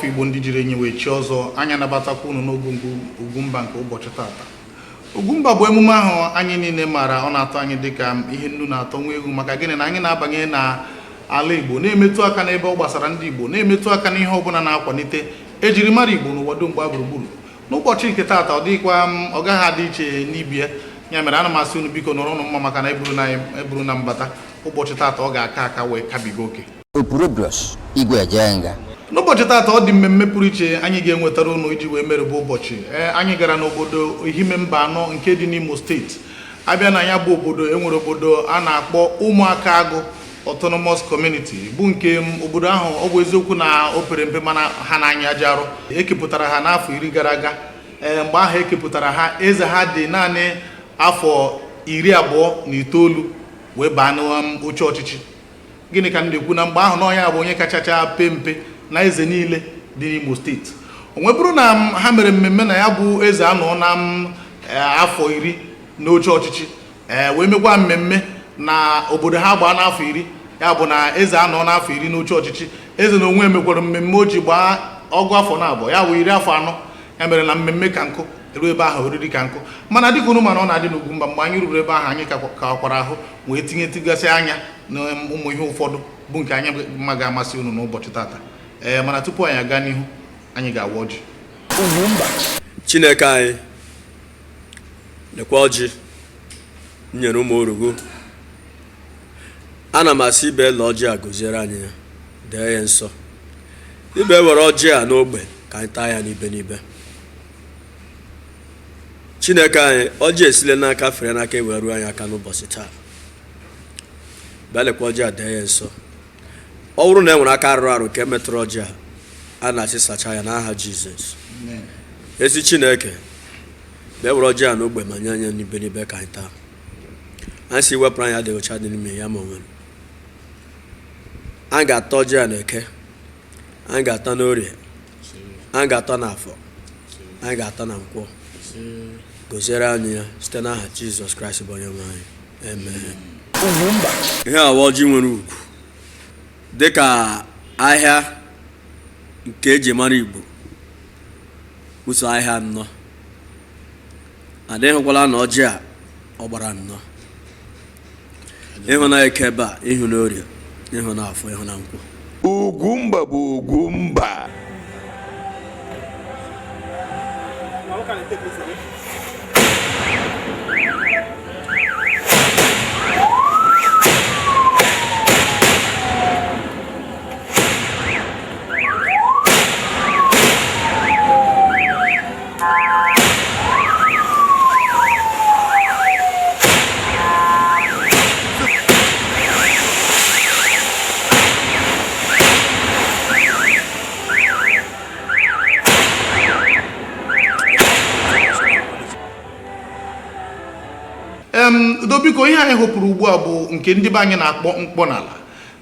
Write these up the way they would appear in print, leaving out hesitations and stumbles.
Ụmụafọ Igbo ndị jiri enyi wee chi ọzọ, anyị anabatakwa unu n'oge Ugwumba nke ụbọchị tata. Ugwumba bụ emume ahụ anyị niile maara, ọ na-atọ anyị dịka ihe nnu na-atọ nwa ewu. Maka gịnị? Na anyị na-abanye na ala Igbo, na-emetụ aka n'ebe ọ gbasara ndị Igbo, na-emetụ aka n'ihe ọbụla na-akwalite ejirimara Igbo n'ụwa dum gbaa gburugburu. N'ụbọchị nke taata, ọ dịghịkwa, ọ gaghị adị iche n'ibe ya. Ya mere ana m asị unu, biko nọrọ ụnụ mma, maka na eburu na mbata ụbọchị taata, ọ ga-aka aka wee kabiga oke. Opurobios Igwe Ejenga. N'ụbọchị taata, ọ dị mmemme pụrụ iche anyị ga-enwetara unu iji wee merụba ụbọchị. Ee, anyị gara n'obodo Ehime Mbano nke dị n'Imo Steeti. Abịa na ya bụ obodo, enwere obodo a na-akpọ Ụmụaka Agụ Autonomous Community, bụ nke obodo ahụ, ọ bụ eziokwu na o pere mpe, mana ha na-anya aja arụ. Ekepụtara ha n'afọ 10 gara aga. Ee, mgbe ahụ ekepụtara ha, eze ha dị naanị afọ 29 wee baa n'oche ọchịchị. Gịnị ka m na-ekwu? Na mgbe ahụ na ọnya bụ onye kachacha pe mpe na eze niile dị n'Imo Steeti. O wee bụrụ na ha mere mmemme na ya bụ eze anọ na afọ 10 n'oche ọchịchị, ee, wee mekwa mmemme na obodo ha gbaa n'afọ 10. Ya bụ na eze anọ n'afọ 10 n'oche ọchịchị. Eze na onwe mekwara mmemme o ji gbaa ọgụ afọ na abụọ, ya bụ 40. Ya mere na mmemme ka nkụ eru ebe ahụ, oriri ka nkụ. Mana dịka unu mana ọ na-adị n'Ugwumba, mgbe anyị ruru ebe ahụ, anyị kakwara ahụ wee tinye tigasị anya na ụmụ ihe ụfọdụ bụ nke anyị ma ga-amasị unu n'ụbọchị tata. Ee, mana tupu anyị aga n'ihu, anyị ga-awa ọjị. Ugwumba. Chineke anyị, lekwa ọjị m nyere ụmụ orugo. Ana m asị ibe la ọjị a goziere anyị ya, dee ya nsọ. Ibe were ọjị a n'ogbe ka anyị taa ya n'ibe n'ibe. Chineke anyị, ọjị esile n'aka fere n'aka ewere ruo anyị aka n'ụbọchị taa. Bịa lekwa ọjị a, dee ya nsọ. Ọ bụrụ na e nwere aka rụrụ arụ nke metụrụ ọjị a, a na-asị sachaa ya n'aha Jizọs. Ezi Chineke, bịa were ọjị a n'ogbe ma nye anyị n'ibe n'ibe ka anyị taa. Anyị si wepụrụ anyị adịghị ọcha dị n'ime ya ma o nwere. Anyị ga-ata ọjị a n'Eke, anyị ga-ata n'Orie, anyị ga-ata n'Afọ, anyị ga-ata na Nkwọ. Goziere anyị ya site n'aha Jizọs Kraịst bụ onye nwe anyị. Amen. Ugwumba. Ihe awa ọjị nwere ugwu dịka ahịa nke eji mara Igbo, ụzọ ahịa anọ. Adịghịkwala na ọjị a ọ gbara anọ. Ịhụ na Eke ebe a, ịhụ na Orie, ịhụ na Afọ, ịhụ na Nkwọ. Ugwumba bụ Ugwumba. Udo, biko, ihe anyị hụpụrụ ugbu a bụ nke ndị be anyị na-akpọ mkpọnala.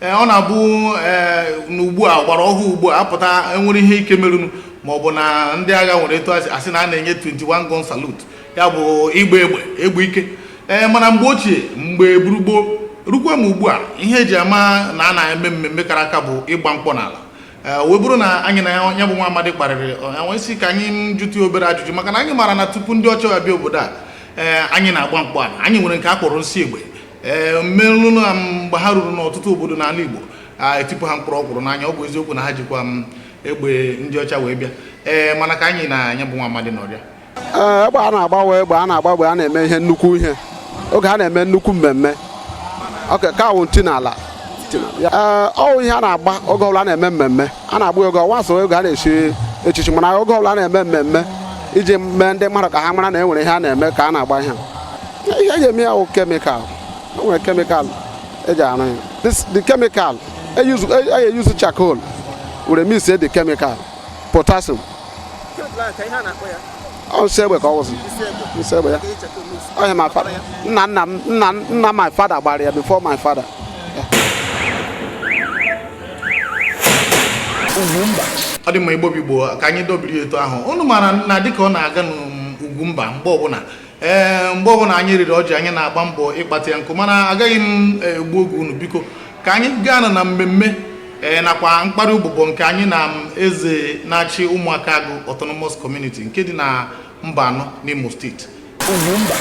Ee, ọ na-abụ, ee, na ugbu a gbara ọhụụ ugbu a apụta, enwere ihe ike merụnụ, ma ọ bụ na ndị agha nwere etu asị na a na-enye 21 gun salute, ya bụ ịgba egbe egbe ike. Ee, mana mgbe ochie, mgbe gburugburu rukwa m ugbu a, ihe eji ama na a na-eme mmemme kara aka bụ ịgba mkpọ n'ala. Ee, wee bụrụ na anyị na ya bụ nwa amadi kparịrị ya, wee sị ka anyị jụtụ ya obere ajụjụ, maka na anyị maara na tupu ndị ọcha abịa obodo a, ee, anyị na-agba mkpọ ala, anyị nwere nke a kpọrọ nsị egbe. Ee, mmerụ na mgbe ha ruru n'ọtụtụ obodo n'ala Igbo, a etipụ ha mkpụrụ ọkwụrụ n'anya. Ọ bụ eziokwu na ha jikwa m egbe ndị ọcha wee bịa. Ee, mana ka anyị na ya bụ nwa amadi nọrịa. Ee, egbe a na-agbawa, egbe a na-agba egbe a na-eme ihe, nnukwu ihe oge a na-eme nnukwu mmemme oke ka awụ ntị n'ala. Ee, ọ ihe a na-agba oge ọbụla a na-eme mmemme, a na-agba oge ọnwa so oge a na-echi echichi, mana oge ọbụla a na-eme mmemme iji mee ndị mmadụ ka ha mara na e nwere ihe a na-eme ka a na-agba ihe. Ihe eji eme ya wụ chemical. O nwere chemical eji arụ ya. This the chemical eyuzu charcoal were mix the chemical potassium. Ọ nsị egbe ka ọ wụsị, nsị egbe ya. Ọ my father, nna nna m, nna nna my father gbara ya before my father. Ugwumba. Ọ dị mma. Igbo bụ Igbo, ka anyị dobiri etu ahụ. Unu maara na dịka ọ na-aga n'Ugwumba, mgbe ọbụla, ee, mgbe ọbụla anyị riri ọjị, anyị na-agba mbọ ịkpata ya nkụ. Mana agaghị m egbu oge unu. Biko, ka anyị gaa na mmemme. Ee, nakwa mkparị ụbụbọ nke anyị na eze na-achị Ụmụaka Agụ Autonomous Community nke dị na Mbanọ n'Imo Steeti. Ugwumba.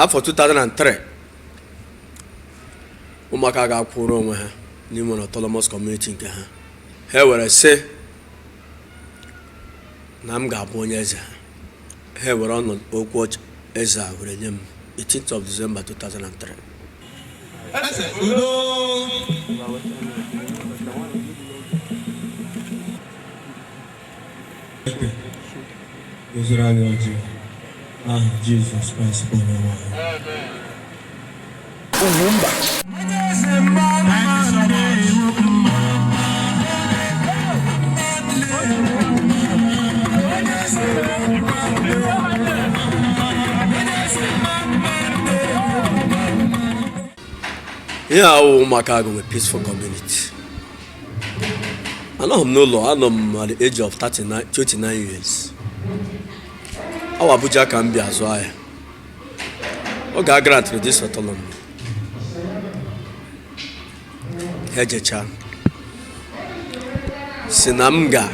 Afọ 2003, ụmụaka ga-akwụrụ onwe ha n'ime autonomous community nke ha. Ha were sị na m ga-abụ onye eze ha. Ha were ọnọdụ okwu eze a were nye m 18th of December 2003. Eze udo. Goziri anyị ọjị n'aha Jizọs Kraịst bụ onye nwe anyị. Ugwumba. Thank you so much. Ihe a wụ Ụmụaka Agụ nwe peaceful community. Anọghị m n'ụlọ, anọ m at the age of 39, 29 years. Awa Abuja ka m bịa azụ ahịa oge a grantịrị this autonomy. Ha ejecha si na m ga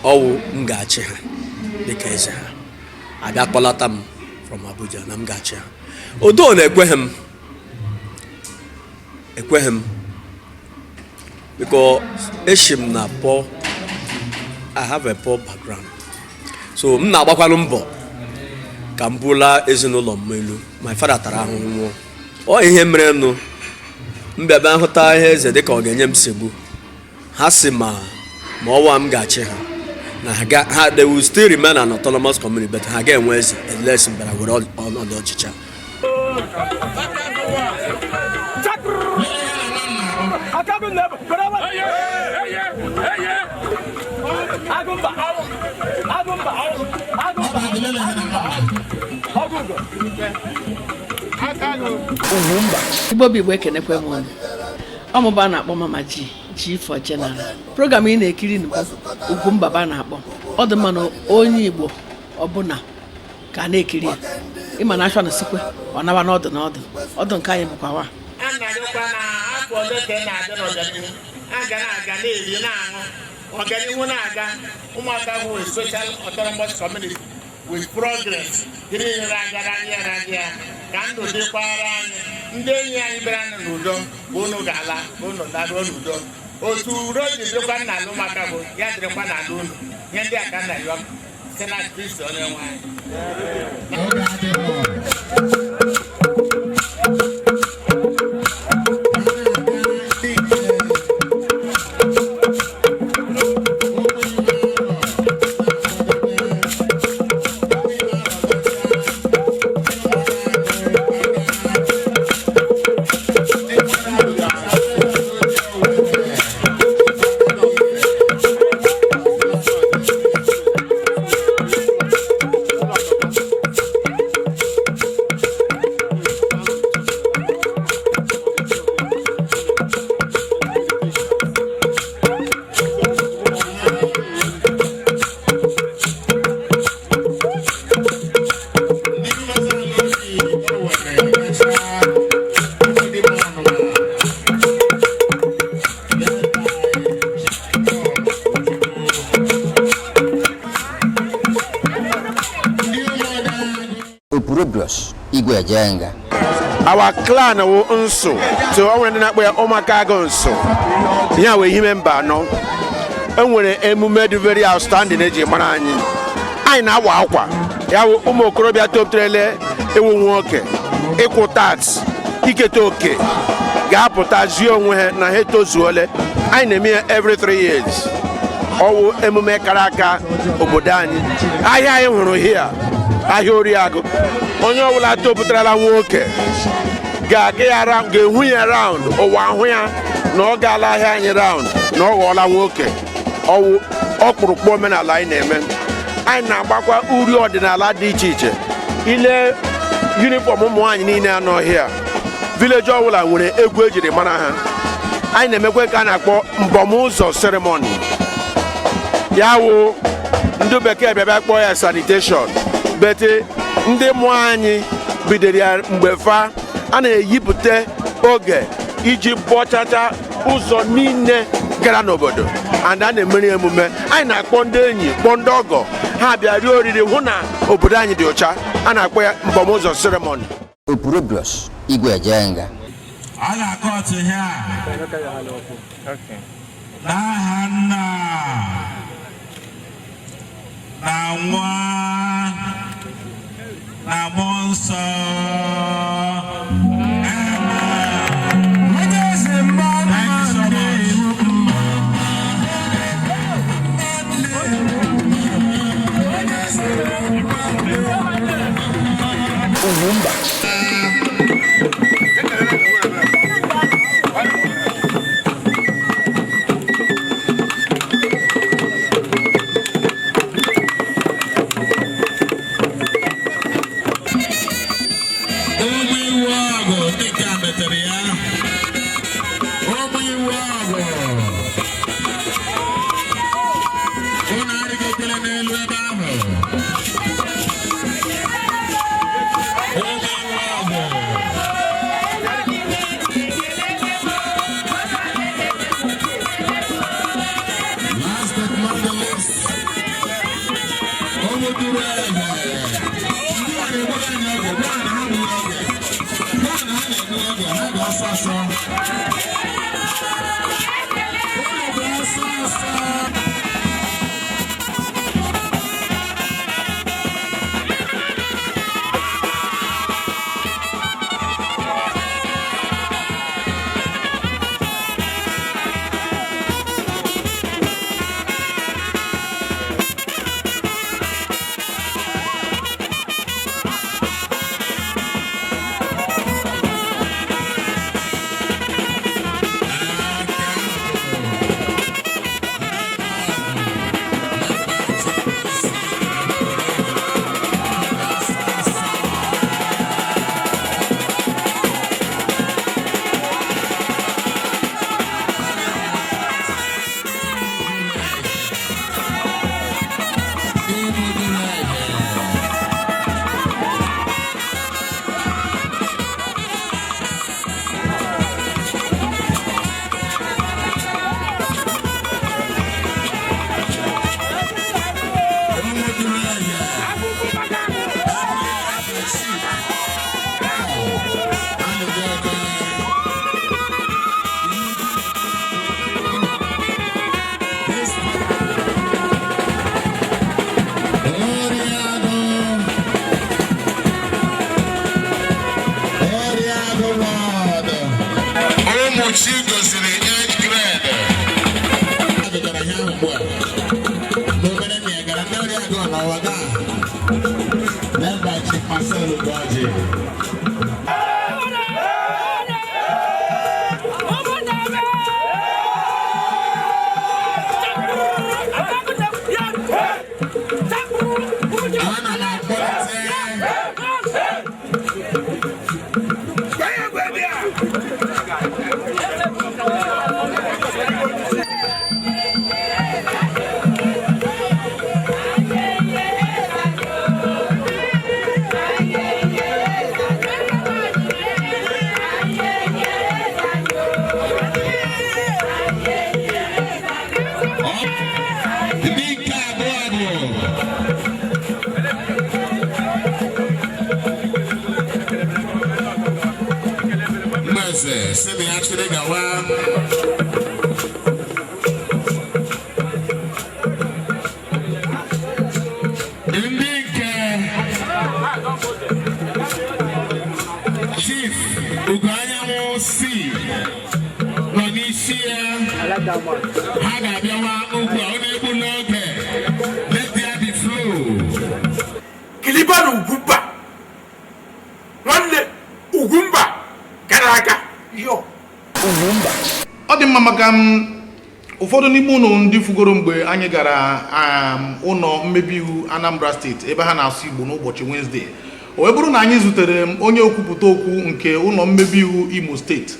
ọwụ m ga-achị ha dịka eze ha. Abịa kpọlata m from Abuja na m ga-achị ha. Odo na ekweghị m, ekweghị m because eshi m na poor, I have a poor background, so m na-agbakwanụ mbọ ka m bụla ezinụlọ m elu. My father tara ahụhụ nwụọ. Ọ ihe mere nụ m bịa bịa hụta ihe eze dịka ọ ga-enye m nsogbu. Ha si ma ọwa m ga-achị ha na ha ha, they will still remain an autonomous community, but ha ga-enwe eze unless m bịara were ọnọdụ ọchịchị a. Ugwumba. Igbo bụ Igbo, ekenekwe m unu. Ọmụba na-akpọ Mama G G for General. Program ị na-ekiri bụ Ugwumba ba na-akpọ. Ọ dị mma na onye Igbo ọbụla ka a na-ekiri ya. Ịma na afọ na sikwe ọ naba n'ọdụ n'ọdụ ọdụ nke anyị bụkwa wa. A na-arịọkwa na afọ ole ka ị na-abịa n'ọganihu a ga na-aga, na-eri, na-aṅụ, ọganihu na-aga. Ụmụaka bụ a special autonomous community with progress. Gịnị nyere agara anyị ya ya ka ndụ dịkwara anyị. Ndị enyi anyị bịara nụ n'udo bụ unu ga-ala, bụ unu laruo n'udo. Otu udo ji dịkwa n'ala ụmụaka bụ ya dịrịkwa n'ala unu. Ihe ndị a ka nna yọọ site na Kristi onye nwe anyị. Oge adịghị. Ndị mmasị ozi o were mechaa ndị dị ọnụma led by Ndị ụmụada. Opurobios Igwe Ejenga. Our clan wụ nso, so ọ nwere ndị na-akpọ ya Ụmụaka Agụ nso. Ihe a wee Ehime Mbanọ. E nwere emume dị very outstanding eji mara anyị. Anyị na-awa akwa ya wụ ụmụ okorobịa topụtarele ewu nwoke ịkwụ tax. Iketa oke ga-apụta zie onwe ha na ha etozuole. Anyị na-eme ya every 3 years. Ọwụ emume kara aka obodo anyị. Ahịa anyị hụrụ hia, ahịa Oriagụ, onye ọbụla topụtarala nwoke ga-aga ya round, ga-ehu ya round, ụwa ahụ ya na ọ gaala ahịa anyị round, na ọ ghọọla nwoke. Ọwụ ọkpụrụkpụ omenala anyị na-eme. Anyị na-agbakwa uri ọdịnala dị iche iche. Ile uniform ụmụ nwaanyị niile anọghị a, village ọbụla nwere egwu ejiri mara ha. Anyị na-emekwa ka a na-akpọ mbọmụzọ ceremony, ya wụ ndị bekee bịa bịa kpọọ ya sanitation, but ndị mụọ anyị bidoro ya mgbe fa a na-eyipụta oge iji bọchacha ụzọ niile gara n'obodo, and a na-emeri emume. Anyị na-akpọ ndị enyi, kpọọ ndị ọgọ, ha bịa rie oriri, hụ na obodo anyị dị ọcha. A na-akpọ ya mbọmụzọ ceremony. Opurobios Igwe Ejenga. A ga-akọ otu ihe a n'aha Nna na Nwa na Mmụọ Nsọ. Amen. Thank you so much. Ugwumba. Ụmụ iwu ọgụ, ndị nke a metere ya. Ụmụ iwu ọgụ, unu arịgokwele n'elu ebe ahụ. Ụmụ iwu ọgụ. Last but not the least, ụmụ duru eze. Ndị a na-egburu anyị oge, gwa na ha gburu oge. Gwa na ha na-egbu oge, ha ga ọsọ ọsọ. Unu ga ọsọ ọsọ. Ụmụ chi gosiri age grade. Agụtara ihe ahụ ugbu a. N'obere nna ya gara ndị ọrịa agụụ n'ụwa gaa. Led by Chief Marcel Ugoji. Ana m akpọlite Ndị nke abụọ bụ Mmaze si na ya chịrị gawa. Ndị nke Chief Ugo. Ha ga-abịawa ugbu a, ọ na-egbu n'oge. Let there be flow. Kiliba na Ugwumba, nwanne Ugwumba gara aga yo. Ugwumba. Ọ dị mma maka m ụfọdụ n'ime ụnụ ndị fugoro mgbe anyị gara ụlọ mmebi iwu Anambra Steeti ebe ha na-asụ Igbo n'ụbọchị Wednesday, o wee bụrụ na anyị zutere m onye okwupụta okwu nke ụlọ mmebi iwu Imo Steeti.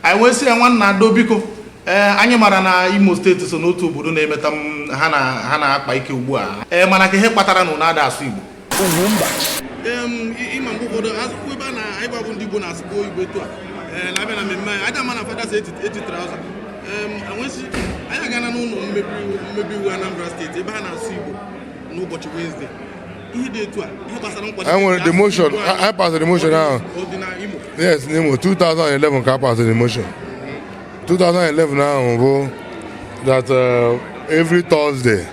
Anyị wee sị ya, nwanna ado, biko, ee, anyị mara na Imo Steeti so n'otu obodo na-emeta m ha na ha na-akpa ike ugbu a, ee, mana ka ihe kpatara na ụnụ ada asụ Igbo? Ịma mgbe ụfọdụ azụkwu ebe a na anyị gbabụ ndị Igbo na-asụkwa Igbo etu a, ee, na-abịa na mmemme anyị aja ama na fada si eti trouser. Enwesị anyị agana n'ụlọ mmebi iwu Anambra Steeti ebe ha na-asụ Igbo n'ụbọchị Wednesday, ihe dị etu a, ihe gbasara nkwado I nwere the motion, I passed the motion ahụ. Ọ dị na Imo. Yes, n'Imo 2011 ka a passed the motion. 2011 ahụ bụ that every Thursday,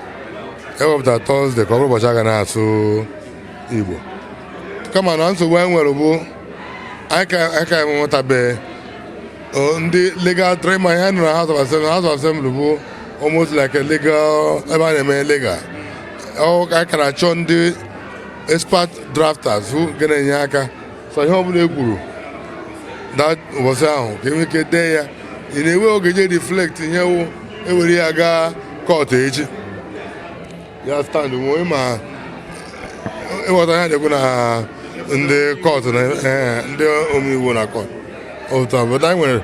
ewepụta Thursday ka ọ bụrụ ụbọchị a ga na-asụ Igbo. Kama na nsogbu anyị nwere bụ anyị ka enwetabeghị ndị legal training. Ihe nọ na House of Assembly, House of Assembly bụ almost like a legal ebe a na-eme legal. Ọ anyị ka na-achọ ndị expert drafters who ga na-enye aka, so ihe ọbụla e kwuru that ụbọchị ahụ ka enwe ike dee ya ị na-enwe oge je reflect ihe wụ ewere ya gaa court echi ya stand nwee ma ịghọta ihe na-ekwu na ndị court na ndị omeiwu na court otu a. But anyị nwere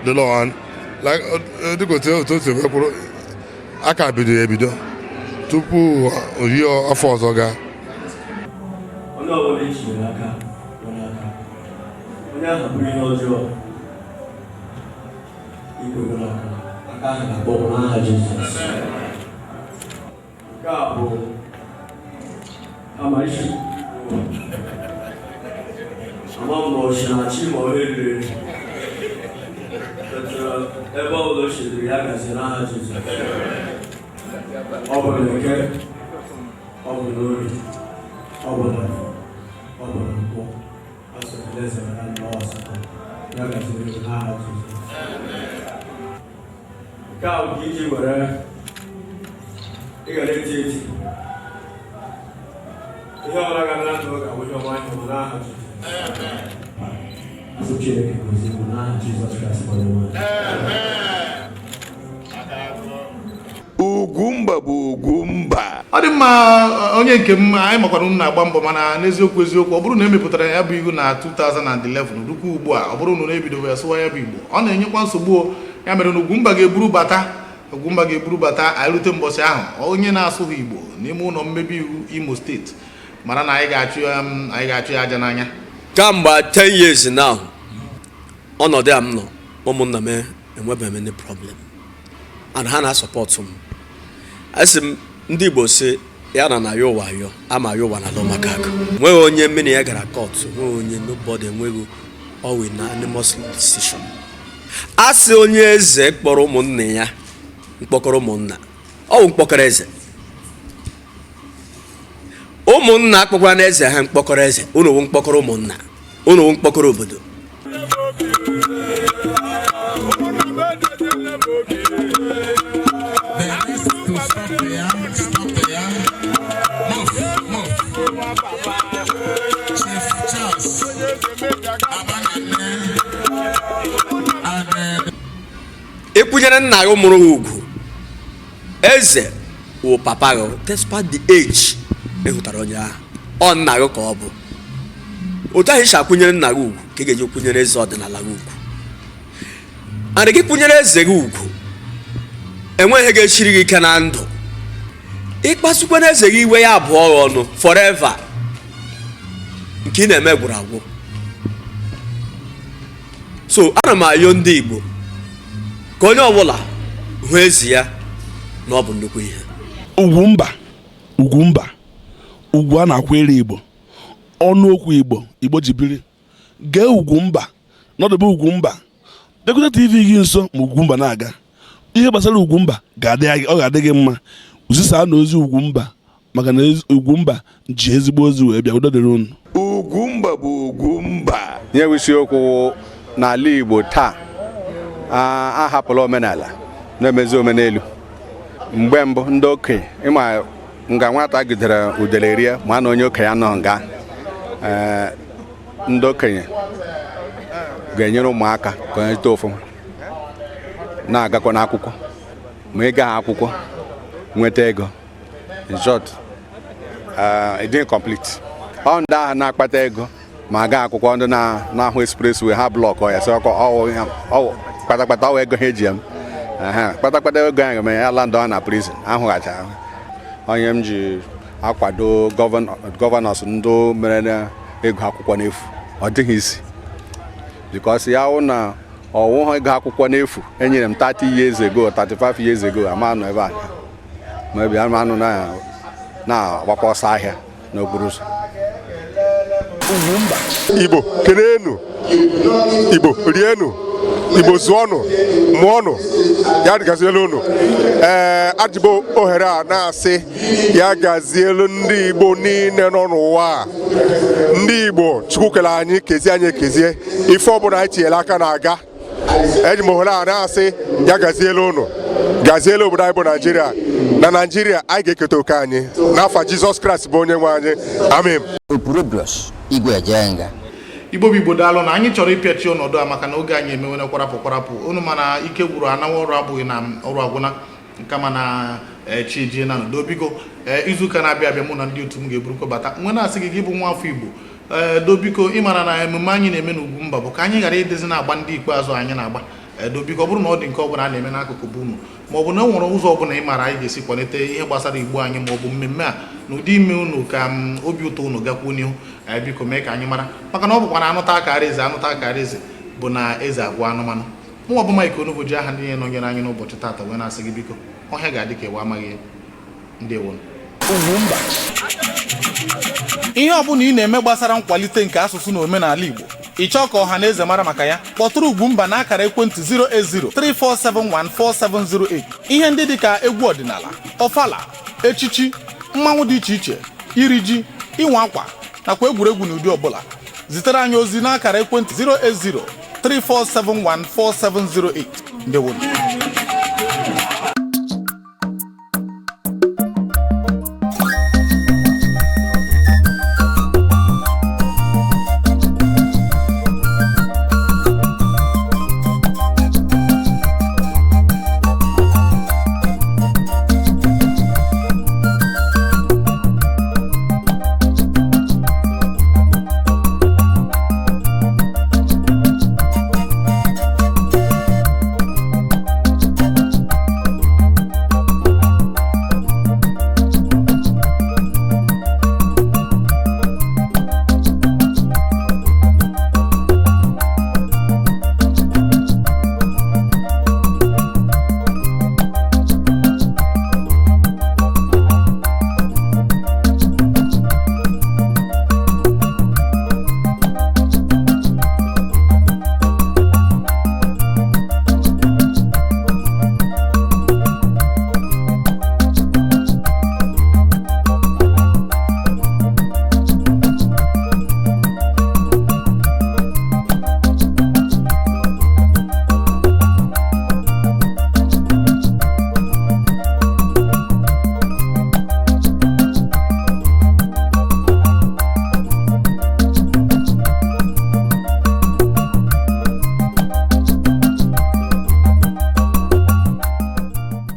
the law and like dịka otu o si wee kwuru, aka bido ebido tupu oyi afọ ọzọ gaa. Onye ọbụla echinyere aka nwere aka onye ahụ bụrụ ihe ọjọọ ikwegoro aka, aka ahụ ga-akpọnwụ n'aha Jizọs. Nke a bụ amaishi ama m ma ọ si na chi ma ọ eriri eri. But, ebe ọ bụla o siri ya gazie n'aha Jizọs. Ọ bụ na Eke, ọ bụ n'Orie, ọ bụ na Afọ, ọ bụ na Nkwọ, a sị na Alaeze mara nnọọ asatọ ya gaziri n'aha Jizọs. Nke a bụ ka iji were ị ga na-eti eti ihe ọbụla ga na ndụ ga-abụ ihe ọma, ihe ọma n'aha Jizọs. Asị Chineke gozie m n'aha Jizọs Kraịst bụ Onyenwe anyị. Ugwumba bụ Ugwumba. Ọ dị mma, onye nke m, anyị makwara unu na-agba mbọ, mana n'eziokwu eziokwu, ọ bụrụ na emepụtara ya bụ iwu na 2011 rukwa ugbu a, ọ bụrụ na unu ebidobe ya sụwa ya bụ Igbo, ọ na-enyekwa nsogbu o. Ya mere na Ugwumba ga-eburu bata, Ugwumba ga-eburu bata anyị rute mbọchị ahụ, onye na-asụghị Igbo n'ime ụlọ mmebi iwu Imo Steeti mara na anyị ga-achụ ya, anyị ga-achụ ya aja n'anya. Kamgbe 10 years now, ọnọdụ a m nọ, ụmụnna m enwebeghị m any problem and ha na-asupport m. Asị m ndị Igbo si ya na ya ụwa ayọ ama ya ụwa na alụ maka akụ. Enweghị onye mmiri ya gara court, enweghị onye, nobody, enweghị, all unanimous decision. A sị onye eze kpọrọ ụmụnne ya mkpọkọrọ ụmụnna, ọ bụ mkpọkọrọ eze. Ụmụnna akpọkwara na eze ha mkpọkọrọ eze. Unu bụ mkpọkọrọ ụmụnna, unu bụ mkpọkọrọ obodo. The rest to stop there, stop there. Move, move. Chief Charles Abanane and Ịkwụnyere nna gị mụrụ gị ugwu, eze wụ papa gị. Despite the age ị hụtara onye ahụ, ọ nna gị ka ọ bụ. Otu ahụ isi akwụnyere nna gị ugwu ka ị ga-eji kwụnyere eze ọdịnala gị ugwu. And gị kwụnyere eze gị ugwu, enweghị ihe ga-esiri gị ike na ndụ. Ịkpasukwana eze gị iwe, ya abụọ gị ọnụ forever. Nke ị na-eme gwụrụ agwụ. So ana m ayọ ndị Igbo ka onye ọbụla hụ ezi ya na ọ bụ nnukwu ihe. Ugwumba, Ugwumba, ugwu a na-akwere Igbo, ọnụ okwu Igbo, Igbo ji biri. Gee Ugwumba, nọdụbe Ugwumba, bịakwute TV gị nso ma Ugwumba na-aga. Ihe gbasara Ugwumba ga-adị, ọ ga-adị gị mma. Zisaa na ozi Ugwumba, maka na Ugwumba ji ezigbo ozi wee bịa. Udo dịrị unu. Ugwumba bụ Ugwumba. Ihe bụ isiokwu n'ala Igbo taa, a ahapụla omenala. Na-emezi omenelu. Mgbe mbụ, ndị okenye, ịma nga nwata gidere udele rie, ma na onye okenye anọ nga. Ee, ndị okenye ga-enyere ụmụaka ka onye too ọfụma, na-agakwa n'akwụkwọ. Ma ị gaghị akwụkwọ nweta ego, in short, it didn't complete. Ọ ndị ahụ na-akpata ego ma gaa akwụkwọ, ndị na-ahụ expressway, ha block ya, sị ọkọ ọwụ kpatakpata, ọwụ ego ha eji m. Kpatakpata ego ahụ mere ya land na prison ahụghacha ahụ. Onye m ji akwado governors ndị mere na ego akwụkwọ n'efu, ọ dịghị isi, because ya wụ na ọwụghị ego akwụkwọ n'efu enyere m 30 years ago, 35 years ago, ama nọ ebe a, maybe ama anụ na-agbakwa ọsọ ahịa n'okporo ụzọ. Ugwumba. Igbo kenenu, Igbo rienu, Igbo zụọnụ, mụọnụ, ya dịgazielu unu. Ee, ajịbo ohere a na-asị ya gazielu ndị Igbo niile nọ n'ụwa a. Ndị Igbo, Chukwu kere anyị, kezie anyị ekezie. Ife ọbụla anyị tinyere aka na-aga. Eji m ohere a na-asị ya gazielu unu, gazielu obodo anyị bụ Naijiria. Na Naijiria, anyị ga-eketa oke anyị n'afa Jizọs Kraịst bụ onye nwe anyị. Amen. Opurobios Igwe Ejenga. Igbo bụ Igbo, daalụ na anyị chọrọ ịpịachi ọnọdụ a, maka na oge anyị emewere kwarapụ kwarapụ. Unu mana ike gwuru anawa, ọrụ abụghị na ọrụ agwụna, kama na chi jie na ndo. Biko, izuụka na-abịa abịa, mụ na ndị otu m ga-eburukwa bata nwe na-asị gị, gị bụ nwa afọ Igbo, ee, do biko, ịmara na emume anyị na-eme n'Ugwumba bụ ka anyị ghara ịdịzi na-agba ndị ikpeazụ anyị na-agba. Edo biko, ọ bụrụ na ọ dị nke ọbụla a na-eme n'akụkụ bụ unu, ma ọ bụ na e nwere ụzọ ọbụla ị maara anyị ga-esi kwalite ihe gbasara Igbo anyị, ma ọ bụ mmemme a n'ụdị ime unu ka m obi ụtọ unu gakwuo n'ihu, biko mee ka anyị mara, maka na ọ bụkwa na anụta akara eze, anụta akara eze bụ na eze agwa anụmanụ. Mụnwa bụ Mike Onugbu ji aha ndị niile nọnyere anyị n'ụbọchị taata wee na-asị gị, biko, ọhịa ga-adị ka ewe amaghị ya. Ndewo. Ugwumba. Ihe ọbụla ị na-eme gbasara nkwalite nke asụsụ na omenala Igbo, ị chọọ ka ọha na eze mara maka ya, kpọtụrụ Ugwumba na akara ekwentị 08034714708. Ihe ndị dịka egwu ọdịnala, ọfala, echichi, mmanwụ dị iche iche, iri ji, ịnwa akwa, nakwa egwuregwu n'ụdị ọbụla, zitere anyị ozi n'akara ekwentị 08034714708. Ndewo.